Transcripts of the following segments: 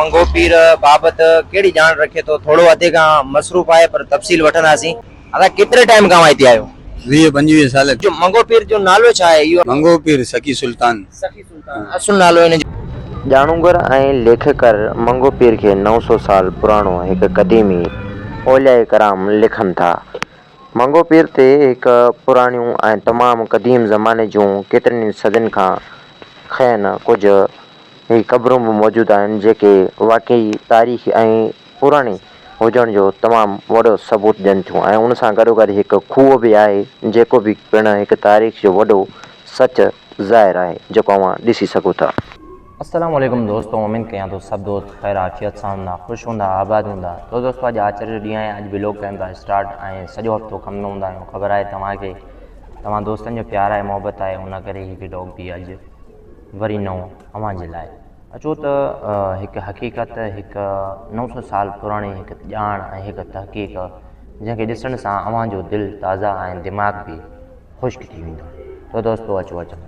منگهو پير بابت ڪهڙي ڄاڻ رکي ٿو ٿورو اڌي کان مصروف آهي پر تفصيل وٺنداسين. ادا ڪيتري ٽائيم کان اوهان هتي آهيو؟ 20 25 سال. جو منگهو پير جو نالو ڇا آهي اهو؟ منگهو پير سخي سلطان. سخي سلطان اصل نالو هن جو. ڄاڻوگر ۽ ليکڪر منگهو پير کي 900 سال پراڻو هڪ قديمي اولياء ڪرام لکن ٿا. منگهو پير تي هڪ پراڻيون ۽ تمام قديم زماني جون ڪيترين ئي صدين کان کين ڪجهه هي قبرون به موجود آهن جيڪي واقعي تاريخي ۽ پراڻي هجڻ جو تمام وڏو ثبوت ڏين ٿيون ۽ ان سان گڏوگڏ هڪ کوهه به آهي جيڪو به پڻ هڪ تاريخ جو وڏو سچ ظاهر آهي جيڪو اوهان ڏسي سگهو ٿا. السلام عليڪم دوستو اميد ڪيان ٿو سڀ دوست خير عافيت سان هوندا خوش هوندا آباد هوندا تو دوستو اڄ آچر جو ڏينهن آهي اڄ ولاگ ڪيون ٿا اسٽارٽ ۽ سڄو هفتو ڪم ۾ هوندا آهيون خبر آهي توهان کي توهان دوستن جو پيار آهي محبت آهي ان ڪري هي ولاگ به اڄ وري نئون اوهان جي لاء اچو ته هڪ حقيقت هڪ 900 سال پراڻي هڪ ڄاڻ ۽ هڪ تحقيق جنهن کي ڏسڻ سان اوهان جو دل تازه ۽ دماغ به خشڪ ٿي ويندو تو دوستو اچو اچو.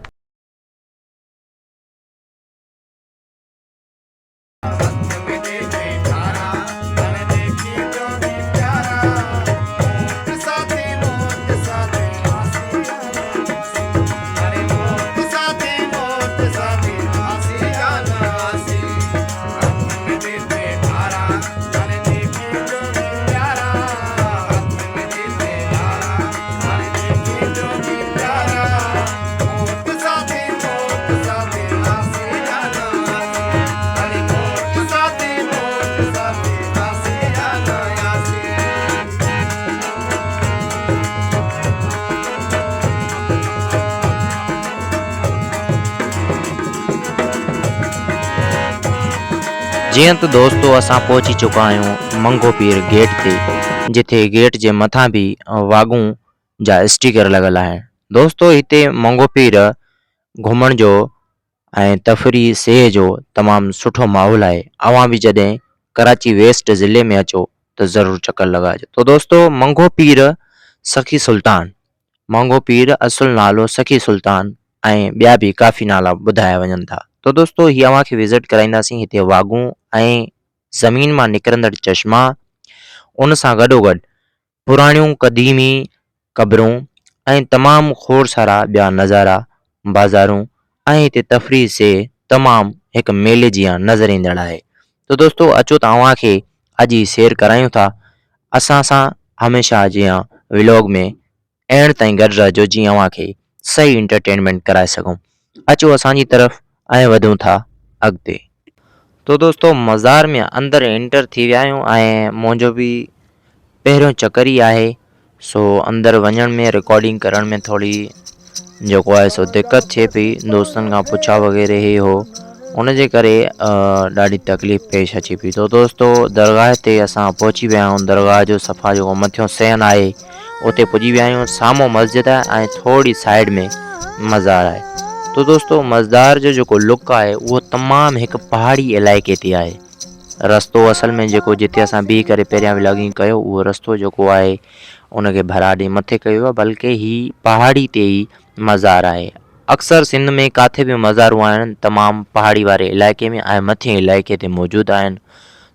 جيئن ته دوستو اسان پهچي چڪا آهيون منگهو پير گيٽ تي جتي گيٽ جي مٿان به واڳون جا اسٽيڪر لڳل آهن دوستو هتي منگهو پير گهمڻ جو ۽ تفريح سيح جو تمام سٺو ماحول آهي اوهان به جڏهن ڪراچي ويسٽ ضلعي ۾ اچو ته ضرور چڪر لڳائجو تو دوستو منگهو پير سخي سلطان مانگهو پير اصل نالو سخي سلطان ۽ ٻيا به ڪافي نالا ٻڌايا وڃن ٿا تو دوستو هي اوهان کي وزٽ ڪرائينداسين هتي واڳون ۽ زمين مان نڪرندڙ چشما ان سان گڏوگڏ پراڻيون قديمي قبرون ۽ تمام کوڙ سارا ٻيا نظارا بازارون ۽ هتي تفريح سي تمام هڪ ميلي جيان نظر ايندڙ آهي تو دوستو اچو ته اوهان کي اڄ هي سير ڪرايون ٿا اسان سان هميشه جيان ولاگ ۾ اينڊ تائين گڏ رهجو جيئن اوهان کي صحيح انٽرٽينمينٽ ڪرائي سگهون اچو اسان جي طرف ۽ وڌون ٿا اڳتي. تو دوستو مزار ۾ اندر انٽر ٿي ويا آهيون ۽ منهنجو به پهريون چڪر ئي آهي سو اندر وڃڻ ۾ رڪارڊنگ ڪرڻ ۾ ٿوري جيڪو آهي سو دقت ٿئي پئي دوستن کان پڇا وغيره هي هو ان جي ڪري ڏاڍي تڪليف پيش اچي پئي تو دوستو درگاهه تي اسان پهچي ويا آهيون درگاهه جو صفا جيڪو مٿيون سين آهي اتي پڄي ويا آهيون سامهون مسجد آهي ۽ ٿوري سائيڊ ۾ مزار آهي تو دوستو مزار جو جيڪو لڪ آهي اهو تمام هڪ پهاڙي علائقي تي آهي رستو اصل ۾ جيڪو جتي اسان بيهي ڪري پهريان ولاگنگ ڪيو اهو رستو جيڪو آهي ان کي ڀرا ڏئي مٿي ڪيو ويو آهي بلڪه هي پهاڙي تي ئي مزار آهي اڪثر سنڌ ۾ ڪاٿي به مزارون آهن تمام پهاڙي واري علائقي ۾ ۽ مٿين علائقي تي موجود آهن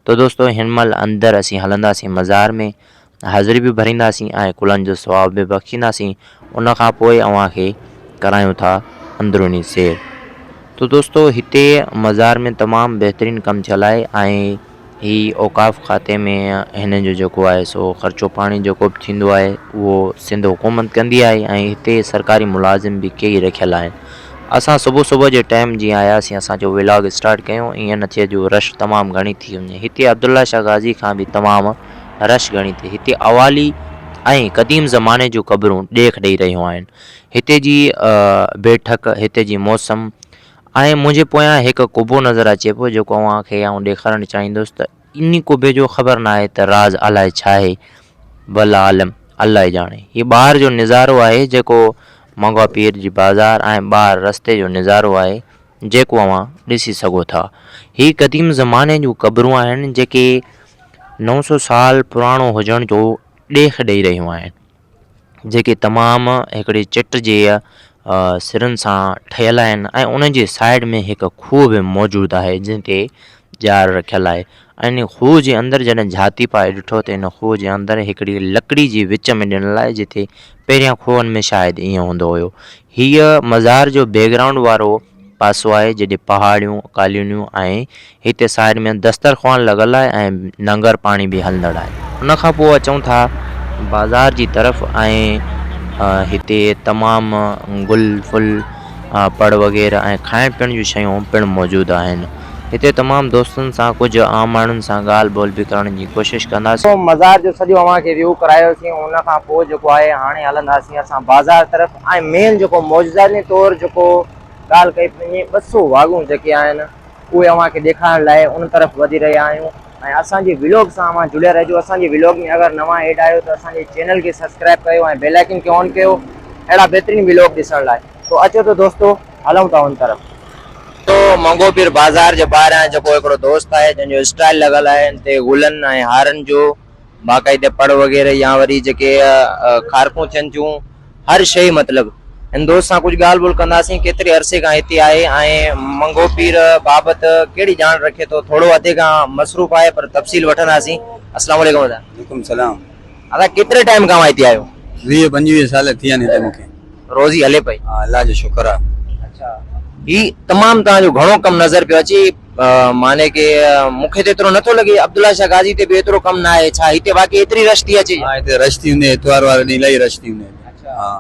تو دوستو هن مهل اندر اسين هلنداسين مزار ۾ حاضري به ڀرينداسين ۽ قلن جو ثواب به بخشينداسين ان کان پوء اوهان کي ڪرايون ٿا اندروني سير تو دوستو هتي مزار ۾ تمام بهترين ڪم ٿيل آهي ۽ هي اوقاف کاتي ۾ هن جو جيڪو آهي سو خرچو پاڻي جيڪو به ٿيندو آهي اهو سنڌ حڪومت ڪندي آهي ۽ هتي سرڪاري ملازم به ڪيئي رکيل آهن اسان صبح صبح جي ٽائيم جيئن آياسين اسان جو ولاگ اسٽارٽ ڪيو ائين نه ٿئي جو رش تمام گهڻي ٿي وڃي هتي عبدالله شاهه غازي کان به تمام رش گهڻي ٿئي هتي اوالي ۽ قديم زماني جون قبرون ڏيک ڏئي رهيون آهن هتي جي بيٺڪ هتي جي موسم ۽ منهنجي پويان هڪ قبو نظر اچي پيو جيڪو اوهان کي آئون ڏيکارڻ چاهيندس ته انهي قبي جو خبر ناهي ته راز الائي ڇا آهي والله عالم الله ئي ڄاڻي. هي ٻاهر جو نظارو آهي جيڪو منگها پير جي بازار ۽ ٻاهر رستي جو نظارو آهي جيڪو اوهان ڏسي سگهو ٿا. هي قديم زماني جون قبرون آهن جيڪي 900 سال پراڻو هجڻ جو ڏيک ڏئي رهيون آهن. جيڪي تمام هڪڙي چٽ جي سرن سان ٺهيل آهن ۽ ان جي سائيڊ ۾ هڪ کوهه به موجود آهي جنهن تي ڄار رکيل آهي ۽ ان کوهه جي اندر جڏهن جهاتي پائي ڏٺو ته ان کوهه جي اندر هڪڙي لڪڙي جي وچ ۾ ڏنل آهي جتي پهريان کوهن ۾ شايد ائين هوندو هيو. هيء مزار جو بيڪ گرائونڊ وارو پاسو آهي جيڏي پهاڙيون، ڪالونيون ۽ هتي سائيڊ ۾ دسترخوان لڳل آهي ۽ ننگر پاڻي به هلندڙ آهي. ان کان پوء اچون ٿا بازار جي طرف ۽ هتي تمام گل ڦل پڙ وغيره ۽ کائڻ پيئڻ جون شيون پڻ موجود آهن. هتي تمام دوستن سان ڪجهه عام ماڻهن سان ڳالهه ٻولهه به ڪرڻ جي ڪوشش ڪنداسين. مزار جو سڄو اوهان کي ويو ڪرايوسين ان کان پوء جيڪو آهي هاڻي هلنداسين اسان بازار طرف ۽ مين جيڪو معجزاني طور جيڪو ڳالهه ڪئي پئي وڃي 200 واڳون جيڪي آهن اهي اوهان کي ڏيکارڻ لاء ان طرف وڌي رهيا آهيون ۽ اسان جي ولاگ سان اوهان جڙيل رهجو اسان جي ولاگ ۾ اگر نوان ايڊ آهيو ته اسان جي چينل کي سبسڪرائب ڪيو ۽ بيل آئيڪن کي آن ڪيو اهڙا بهترين ولاگ ڏسڻ لاء تو اچو ته دوستو هلون ٿا ان طرف. تو منگهو پير بازار جي ٻاهران جيڪو هڪڙو دوست آهي جنهن جو اسٽائل لڳل آهي ان تي گلن ۽ هارن جو باقاعده پڙ وغيره يا وري جيڪي کارڪون ٿين ٿيون هر شيء مطلب هن دوست سان ڪجهه ڳالهه ٻولهه ڪنداسين ڪيتري عرصي کان هتي آهي ۽ منگهو پير بابت ڪهڙي ڄاڻ رکي ٿو ٿورو اڌ کان مصروف آهي پر تفصيل وٺنداسين السلام عليڪم ادا. وعليڪم السلام. ادا ڪيتري ٽائيم کان اوهان هتي آهيو؟ 20 25 سال ٿي ويا آهن هتي مونکي. روزي هلي پئي. ها الله جو شڪر آهي. اڇا هي تمام توهان جو گهڻو ڪم نظر پيو اچي معني ڪي مون کي ته ايترو نٿو لڳي عبدالله شاهه غازي تي به ايترو ڪم نه آهي ڇا هتي واقعي ايتري رش ٿي اچي؟ ها هتي رش ٿي هوندي اتوار واري ڏينهن الاهي رش ٿي هوندي ها.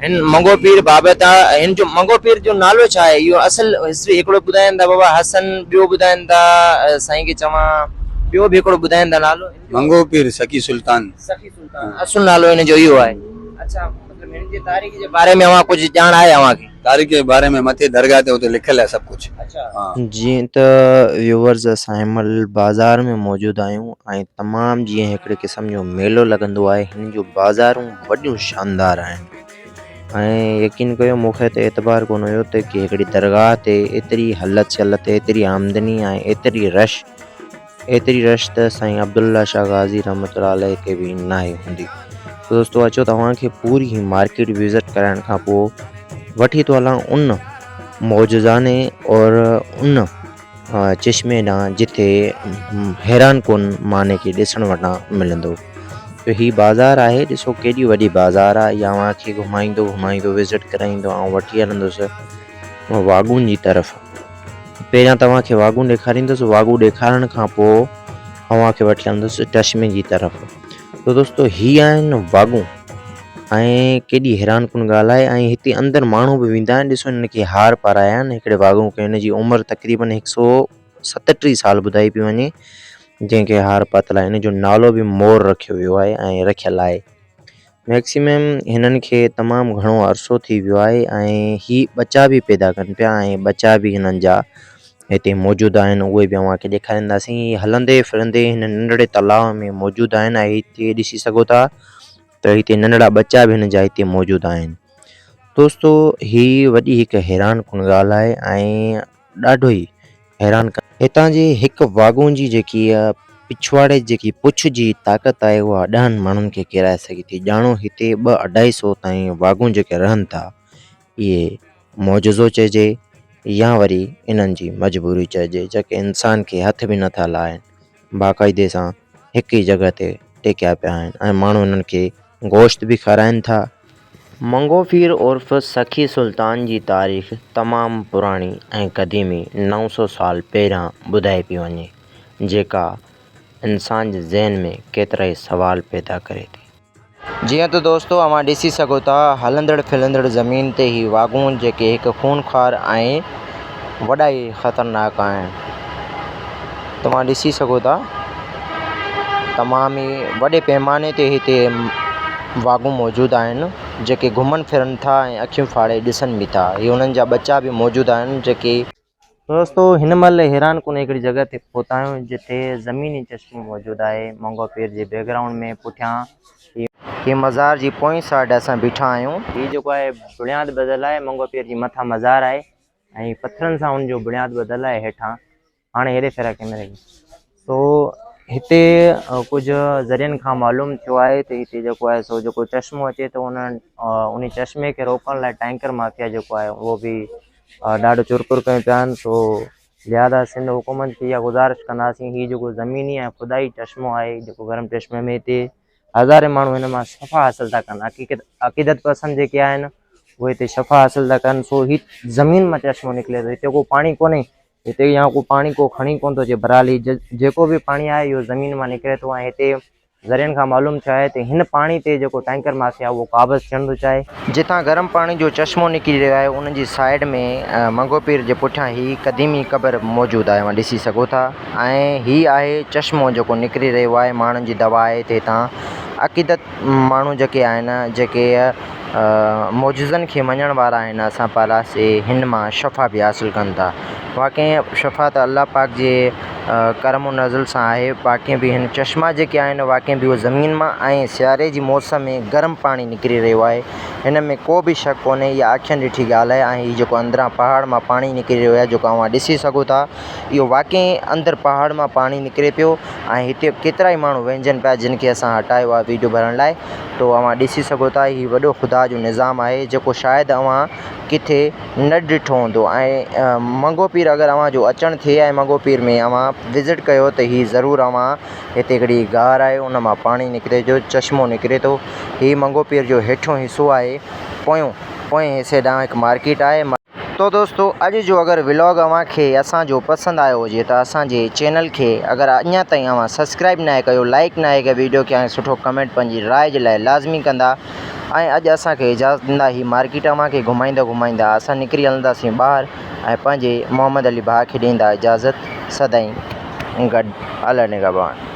هن منگهو پير بابت هن جو منگهو پير جو نالو ڇا آهي اهو اصل هسٽري هڪڙو ٻڌائين ٿا بابا حسن ٻيو ٻڌائين ٿا سائين کي چوان ٻيو به هڪڙو ٻڌائين ٿا نالو. منگهو پير سخي سلطان. سخي سلطان اصل نالو هن جو اهو آهي. اڇا مطلب هن جي تاريخ جي باري ۾ اوهان ڪجهه ڄاڻ آهي اوهان کي؟ تاريخ جي باري ۾ مٿي درگاهه تي اتي لکيل آهي سڀ ڪجهه. اڇا. جيئن ته ويوورز اسان هن مهل بازار ۾ موجود آهيون ۽ تمام جيئن هڪڙي قسم جو ميلو لڳندو آهي هن جون بازارون وڏيون شاندار آهن ۽ يقين ڪيو مون کي ته اعتبار ڪونه هيو ته ڪي هڪڙي درگاهه تي ايتري هلت چلت ايتري آمدني ۽ ايتري رش ايتري رش ته سائين عبدالله شاهه غازي رحمة الله عليه تي به ناهي هوندي. ته دوستو اچو توهان کي پوري هي مارڪيٽ وزٽ ڪرائڻ کان پوء وٺي ٿو هلان ان معجزاني اور ان چشمي ڏانهن جتي حيران ڪن معني کي ڏسڻ وٽان ملندو. ته هي بازار آهي ڏسو ڪيڏي وڏي بازار آهي اها اوهان کي گهمائيندو گهمائيندو وزٽ ڪرائيندو آئون وٺي هلندس واڳون جي طرف. پهريان توهان کي واڳون ڏيکاريندس، واڳون ڏيکارڻ کان پوء اوهان کي وٺي هلندس چشمي جي طرف. ته دوستو هي آهن واڳون ۽ ڪيڏي حيران ڪن ڳالهه آهي ۽ هتي اندر ماڻهو به ويندا آهن ڏسو هنن کي هار پارايا آهن هڪڙي واڳون کي هن جي عمر تقريبن هڪ سو 37 سال ٻڌائي پئي وڃي جنهن کي هار پاتل آهي هن جو نالو به مور رکيو ويو آهي ۽ رکيل آهي. ميڪسيمم هنن کي تمام گهڻو عرصو ٿي ويو آهي ۽ هي ٻچا به پيدا ڪن پيا ۽ ٻچا به هنن جا هتي موجود آهن اهي به اوهان کي ڏيکارينداسين هي هلندي ڦرندي هن ننڍڙي تلاء ۾ موجود آهن ۽ هتي ڏسي سگهو ٿا ته هتي ننڍڙا ٻچا به هن جا هتي موجود آهن دوستو هي وڏي هڪ حيران ڪن ڳالهه آهي ۽ ڏاڍو ئي حيران ڪندڙ. هتان جي هڪ واڳون جي جيڪي پڇواڙي جيڪي پڇ جي طاقت آهي اها ڏهن ماڻهن کي ڪيرائي سگهي ٿي. ڄاڻو هتي ٻه اڍائي سئو تائين واڳون جيڪي رهن ٿا اهي معجزو چئجي يا وري انهن جي مجبوري چئجي جيڪي انسان کي هٿ به نٿا لائين باقاعدي سان هڪ ئي جڳهه تي ٽيڪيا پيا آهن ۽ ماڻهو انهن کي گوشت به کارائين ٿا. منگوفير عرف سخي سلطان جي تاريخ تمام پراڻي ۽ قديمي 900 سال پهريان ٻڌائي پئي وڃي، جيڪا انسان جي ذهن ۾ ڪيترائي سوال پيدا ڪري ٿي. جيئن ته دوستو اوهان ڏسي سگهو ٿا هلندڙ ڦرندڙ زمين تي هي واڳون جيڪي هڪ خونخوار ۽ وڏا ئي خطرناڪ آهن توهان ڏسي سگهو ٿا تمام ئي وڏي پيماني تي هتي واڳون موجود آهن جيڪي گهمن ڦرن ٿا ۽ اکيون ڦاڙي ڏسن به ٿا هي انهن جا ٻچا به موجود آهن جيڪي دوستو هن مهل حيران ڪن هڪڙي جڳهه تي پهتا آهيون جتي زميني چشمو موجود آهي منگهو پير جي بيڪ گرائونڊ ۾ پٺيان هي مزار جي پوئين سائيڊ اسان بيٺا آهيون. هي جيڪو آهي بڻياد ٻڌل آهي منگهو پير جي مٿان مزار آهي ۽ پٿرن سان ان جو بڻياد ٻڌل آهي هيٺان هاڻي هيڏي ڦيرا ڪيمري کي سو هتي ڪجهه ذريعن کان معلوم ٿيو آهي ته هتي جيڪو آهي سو جيڪو چشمو اچي ٿو ان ان چشمي کي روڪڻ لاء ٽينڪر مافيا جيڪو آهي اهو به ڏاڍو چرپر ڪيون پيا آهن سو لهٰذا سنڌ حڪومت کي اها گذارش ڪنداسين هي جيڪو زميني ۽ خدائي چشمو آهي جيڪو گرم چشمي ۾ هتي هزارين ماڻهو هن مان شفا حاصل ٿا ڪن حقيقت عقيدت پسند جيڪي آهن اهي هتي شفا حاصل ٿا ڪن سو هي زمين مان چشمو نڪري ٿو هتي ڪو پاڻي ڪونهي هتي يا ڪو پاڻي ڪو کڻي ڪونه ٿو اچي بهرحال هي جيڪو به پاڻي آهي اهو زمين مان نڪري ٿو ۽ هتي ذريعن کان معلوم ٿيو آهي ته هن پاڻي تي جيڪو ٽينڪر مافيا اهو قابض ٿيڻ ٿو چاهي. جتان گرم پاڻي جو چشمو نڪري رهيو آهي ان جي سائيڊ ۾ منگهو پير جي پٺيان هي قديمي قبر موجود آهي اوهان ڏسي سگهو ٿا ۽ هي آهي چشمو جيڪو نڪري رهيو آهي ماڻهن جي دعويٰ آهي ته هتان عقيدت ماڻهو جيڪي آهن جيڪي معجزن کي مڃڻ وارا آهن اسان پارا سي هن مان شفا به حاصل ڪن ٿا واقعي شفا ته الله پاڪ جي ڪرم و نزل سان آهي باقي به هن چشما جيڪي آهن واقعي به اهي زمين مان ۽ سياري جي موسم ۾ گرم پاڻي نڪري رهيو آهي هن ۾ ڪو به شڪ ڪونهي اها اکين ڏٺي ڳالهه آهي ۽ هي جيڪو اندران پهاڙ مان پاڻي نڪري رهيو آهي جيڪو اوهان ڏسي سگهو ٿا اهو واقعي اندر پهاڙ مان پاڻي نڪري پيو ۽ هتي ڪيترا ئي ماڻهو وهنجن پيا جن کي اسان هٽايو آهي ويڊيو ڀرڻ لاء تو اوهان ڏسي سگهو ٿا هي وڏو خدا جو نظام آهي جيڪو شايد اوهان ڪٿي نه ڏٺو هوندو ۽ منگهو پير اگر اوهان جو اچڻ ٿئي ۽ منگهو پير ۾ اوهان وزٽ ڪيو ته هي ضرور اوهان هتي هڪڙي غار آهي ان مان پاڻي نڪري ٿو چشمو نڪري ٿو هي منگهو پير جو هيٺيون حصو آهي پويون پوئين حصي ڏانهن هڪ مارڪيٽ آهي. تو دوستو اڄ جو اگر ولاگ اوهان کي اسان جو پسند آيو هجي ته اسان جي چينل کي اگر اڃا تائين اوهان سبسڪرائب ناهي ڪيو لائيڪ ناهي ڪيو ويڊيو کي ۽ سٺو ڪمينٽ پنهنجي راء جي لاء لازمي ڪندا ۽ اڄ اسان کي اجازت ڏيندا هي مارڪيٽ اوهان کي گهمائيندا گهمائيندا اسان نڪري هلنداسين ٻاهر ۽ پنهنجي محمد علي ڀاء کي ڏيندا اجازت سدائين گڏ الله نگهبان.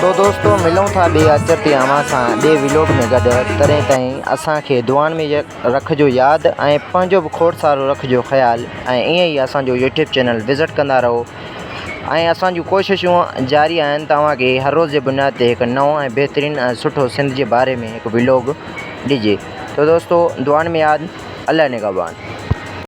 تو دوستو ملون ٿا ٻئي آچر تي اوهان سان ٻئي ويلوگ ۾ گڏ تڏهن تائين اسان کي دعائن ۾ رکجو ياد ۽ پنهنجو به کوڙ سارو رکجو خيال ۽ ائين ئي اسان جو يوٽيوب چينل وزٽ ڪندا رهو ۽ اسان جون ڪوششون جاري آهن ته اوهان کي هر روز جي بنياد تي هڪ نئون ۽ بهترين ۽ سٺو سنڌ جي باري ۾ هڪ ويلوگ ڏجي تو دوستو دعائن ۾ ياد الله نگهبان.